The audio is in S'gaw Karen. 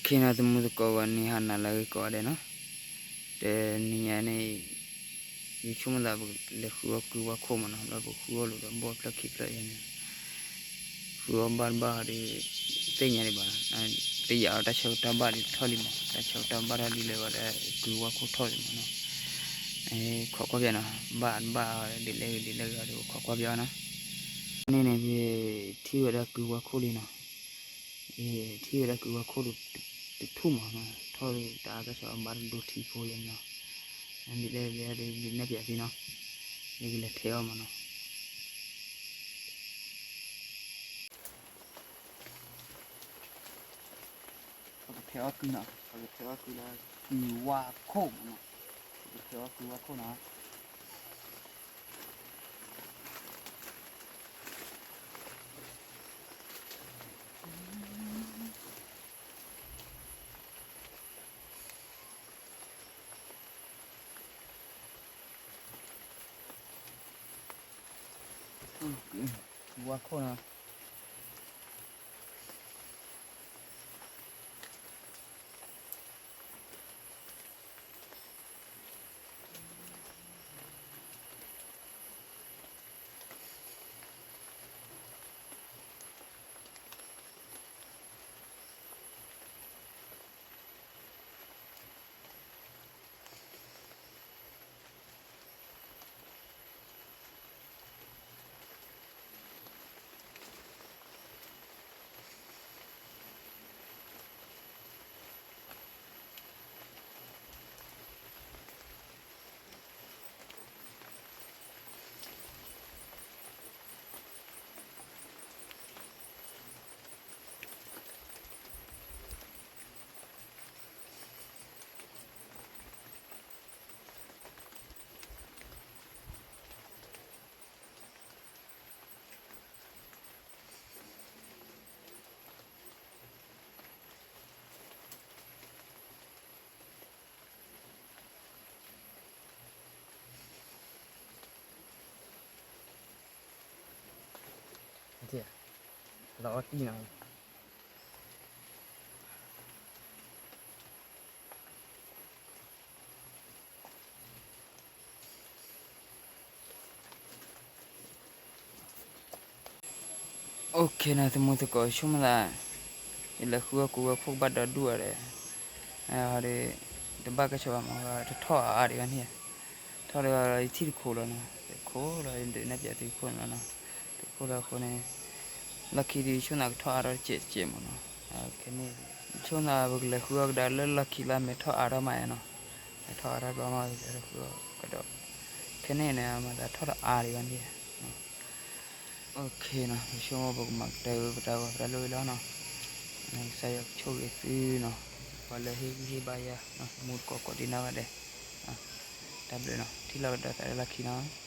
ခ့နီၤ သမူသကိးဂီၤန့ၣ် ဟါနၤလၢအဂ့ၤကိးဂၤဒဲးနီၤ, တနံၤညါန့ၣ် ယဆိကမိၣ်သးပလဲၤဃုအီၣ်ကုဝါခိၣ်မးနီၤ, လၢပဃုအီၣ်လိာ်ဒီးဘီၣ်ဖျၢၣ်ခံဖျၢၣ်ယဲန့ၣ်, ဃုအီၣ်ဘၣ်တဘၣ်ဒီး သ့ၣ်ညါဒံးဘၣ်, တယာ်အီၤတၢ်ဆၢကတီၢ်ဘၣ်ဒံးထီၣ်လံမး, တၢ်ဆၢကတီၢ်ဘၣ်ထီၣ်လံလၢဝဲဒၣ်ကုဝါခိၣ်ထီၣ်လံမးနီၤ, ခိးကွၢ်ပၠးနီၤ, ဘၣ်တဘၣ်ဒ်လဲၣ်ဂ့ၤဒ်လဲၣ်ဂ့ၤဒီးခိးကွၢ်ပၠးနီၤ, န့ၣ်န့ၣ် ထံၣ်ဝဲဒၣ်ကုဝါခိၣ်လံနီၤ ထံၣ်ဝဲဒၣ်ကုဝါခိၣ်တထူၣ်မး, ထီၣ်တၢ်အါတၢ်ဆၢအဘၣ်တဒိထံဖိယဲန့ၣ်နီၤ, ဒ်လဲၣ်ဒ်လဲၣ်ဒ်နဲၣ်ပၠးသ့နီၤ, ယကလဲၤထဲးအီၣ်မးနီၤ, ပကထဲးအီၣ်ကုနီၤ, ပကထဲးအီၣ်ကုလၢ ကုဝါခိၣ်မးနီၤ, ပကထဲးအီၣ်ကုဝါခိၣ်နီၤ ဝါခိၣ်နီၤ လီၤအီၣ်တံၢ်နီၤ အိၣ်ခ့နီၤ သမူသကိး ဆိကမိၣ်သး ယလဲၤဃုအီၣ်ကူဝဲခိၣ်ကဘၣ်ဒီဒူၣ်အီၤဒီး ဒီး တဘၣ်ကဲဆိးဘၣ်မး တထီၣ်အါအါဒံးဘၣ်န့ၣ်, ထီၣ်ဒီးယထံၣ်တခိးလီၤနီၤ, တခိးလီၤ ယဒုးနဲၣ်ပၠးသုခိၣ်န့ၣ်လီၤနီၤ, တခိးလီၤအဃိန့ၣ် လီၢ်ခံဒုးဆိကမိၣ်သးကထီၣ်အါထီၣ်တစဲးတစဲးမးနီၤ, ခဲန့ၣ် ဆိကမိၣ်သးပကလဲၤဃုအီၣ်ကဒါလၢလီၢ်ခံလၢအမဲာ်ထီၣ်အါထီၣ်မးနီၤ, မဲာ်ထီၣ်အါထီၣ်ဘျီမး ပကလဲၤဃုအီၣ်ကဒီး, ခဲန့ၣ်န့ၣ် မၤသးထီၣ်တအါဒံးဘၣ်န့ၣ် အိၣ်ခ့နီၤ ပဆိကမိၣ်ပကမၤကတၢၢ်ပတၢ်ဂီၤပတၢ်လိၣ်ဝဲလီၤနီၤ, ကစၢ်ယွၤကဆိၣ်ဂ့ၤသုနီၤ, ပှၤလၢဟ့ၣ်ဂံၢ်ဟ့ၣ်ဘါယၤ မူတကိးကိးဒံးနီၢ်ဂၤဒဲး, တၢ်ဘျုးနီၤ ထံၣ်လိာ်ကဒီးသးလၢလီၢ်ခံနီၤ